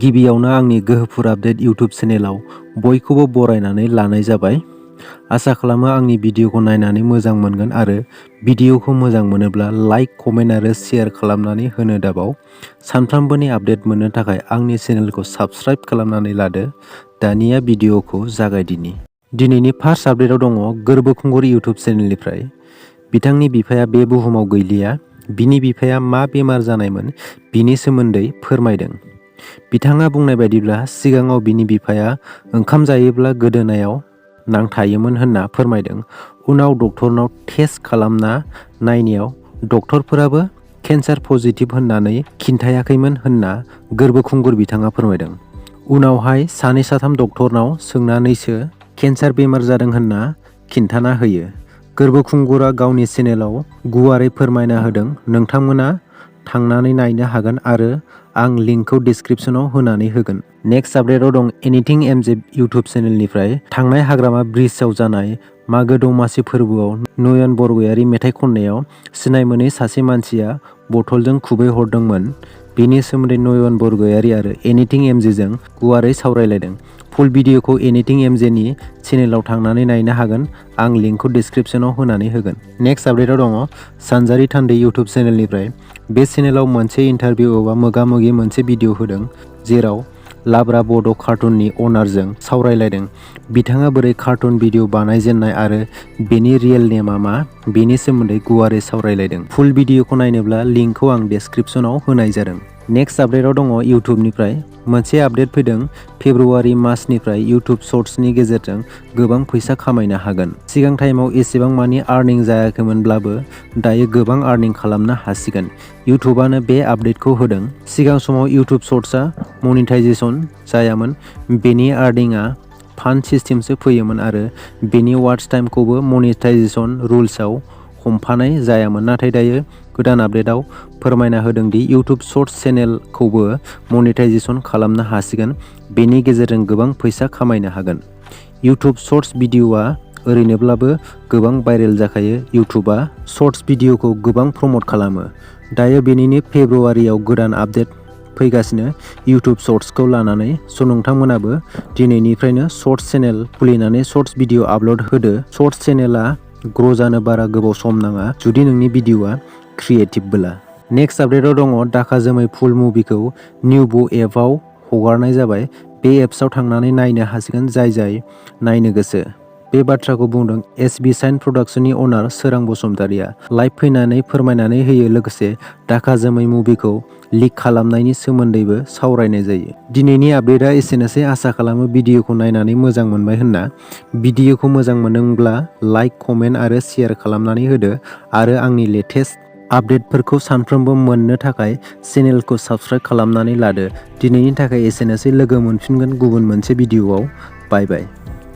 गिबियावनो आंनि Gohpur update YouTube चेनेलाव बयखौबो बरायनानै लानाय जाबाय। आसा खालामो आंनि भिडिअखौ नायनानै मोजां मोनगोन आरो भिडिअखौ मोजां मोनोब्ला लाइक, कमेन्ट आरो शेयार खालामनानै होनो दाबाव। सानफ्रामबोनि आपडेट मोननो थाखाय आंनि चेनेलखौ साबस्क्राइब खालामनानै लादो। दानिया भिडिअखौ जागायदिनि। दिनैनि फार्स्ट आपडेटआव दङ गोरबो खुंगुर इउटुब चेनेलनिफ्राय। बिथांनि बिफाया बे बुहुमाव गैलिया। बिनि बिफाया मा बेमार जानायमोन बिनि सोमोन्दै फोरमायदों। बिथाङा बुंनाय बायदिब्ला सिगाङाव बिनि बिफाया ओंखाम जायोब्ला गोदोनायाव नांथायोमोन होनना फोरमायदों। उनाव डक्टरनाव टेस्ट खालामना नायनायाव डक्टरफोराबो केन्सार पजिटिभ होननानै खिन्थायाखैमोन होनना गोरबो खुंगुर बिथाङा फोरमायदों। उनावहाय सानै साथाम डक्टरनाव सोंनानैसो केन्सार बेमार जादों होनना खिन्थाना होयो। गोरबो खुंगुरा गावनि चेनेलाव गुवारै फोरमायना होदों। नोंथांमोना थांनानै नायनो हागोन आरो आं लिंकखौ डिस्क्रिप्शनाव होनानै होगोन। नेक्स्ट आपडेटआव दं एनिथिं एमजे इउटुब चेनेलनिफ्राय। थांनाय हाग्रामा ब्रिजआव जानाय मागो दमासि फोरबोआव नयन बरगयारी मेथाइ खननायाव सिनाय मोनै सासे मानसिया बथलजों खुबैहरदोंमोन। बेनि सोमोन्दै नयन बरगयारी आरो एनिथिं एमजेजों गुवारै सावरायलायदों। फुल भिडिअखौ एनिथिं एमजेनि चेनेलाव थांनानै नायनो हागोन। आं लिंकखौ डिस्क्रिप्शनाव होनानै होगोन। नेक्स्ट आपडेटआव दङ सानजारि थान्दै इउटुब चेनेलनिफ्राय। बे चेनेलाव मोनसे इन्टारभिउ एबा मोगा-मोगि मोनसे भिडिअ होदों, जेराव लाब्रा बड' कार्टुननि अनारजों सावरायलायदों। बिथाङा बोरै कार्टुन भिडिअ बानायजेननाय आरो बेनि रियेल नेमआ मा बेनि सोमोन्दै गुवारै सावरायलायदों। फुल भिडिअखौ नायनोब्ला लिंकखौ आं डिस्क्रिप्शनाव होनाय जादों। नेक्स्ट आपडेटआव दङ इउटुबनिफ्राय मोनसे आपडेट फैदों। फेब्रुवारि मासनिफ्राय इउटुब शर्ट्सनि गेजेरजों गोबां फैसा खामायनो हागोन। सिगां टाइमाव एसेबां मानि आर्निं जायाखैमोनब्लाबो दायो गोबां आर्निं खालामनो हासिगोन। इउटुबानो बे आपडेटखौ होदों। सिगां समाव इउटुब शर्ट्सआ मनिटाइजेसन जायामोन। बेनि आर्निंआ फान्ड सिस्टेमसो फैयोमोन आरो बेनि वाच टाइमखौबो मनिटाइजेसन रुल्सआव हमफानाय जायामोन। नाथाय दायो गोदान आपडेटआव फोरमायना होदों दि इउटुब शर्ट्स चेनेलखौबो मनिटाइजेसन खालामनो हासिगोन। बेनि गेजेरजों गोबां फैसा खामायनो हागोन। इउटुब शर्ट्स भिडिअआ ओरैनोब्लाबो गोबां भाइरेल जाखायो। इउटुबआ शर्ट्स भिडिअखौ गोबां प्रमट खालामो। दायो बेनिनो फेब्रुवारियाव गोदान आपडेट फैगासिनो इउटुब शर्ट्सखौ लानानै। स' नोंथांमोनाबो दिनैनिफ्रायनो शर्ट्स चेनेल खुलिनानै शर्ट्स भिडिअ आपल'ड होदो। शर्ट्स चेनेला ग्र' जानो बारा गोबाव सम नाङा जुदि नोंनि भिडिअआ क्रिएटिभबोला। नेक्स्ट आपडेटआव दङ दाखा जोमै फुल मुभिखौ निउबो एपआव हगारनाय जाबाय। बे एप्सआव थांनानै नायनो हासिगोन जाय नायनो गोसो। बे बाथ्राखौ बुंदों सिने प्रडाक्शननि अनार सोरां बसुमतारीया। लाइभ फैनानै फोरमायनानै होयो। लोगोसे दाखा जोमै मुभिखौ लिक खालामनायनि सोमोन्दैबो सावरायनाय जायो। दिनैनि आपडेटआ एसेनोसै। आसा खालामो भिडिअखौ नायनानै मोजां मोनबाय होनना। भिडिअखौ मोजां मोनदोंब्ला लाइक, कमेन्ट आरो शेयार खालामनानै होदो आरो आंनि लेटेस्ट आपडेटफोरखौ सानफ्रोमबो मोननो थाखाय चेनेलखौ साबस्क्राइब खालामनानै लादो। दिनैनि थाखाय एसेनोसै। लोगो मोनफिनगोन गुबुन मोनसे भिडिअआव। बाय बाय।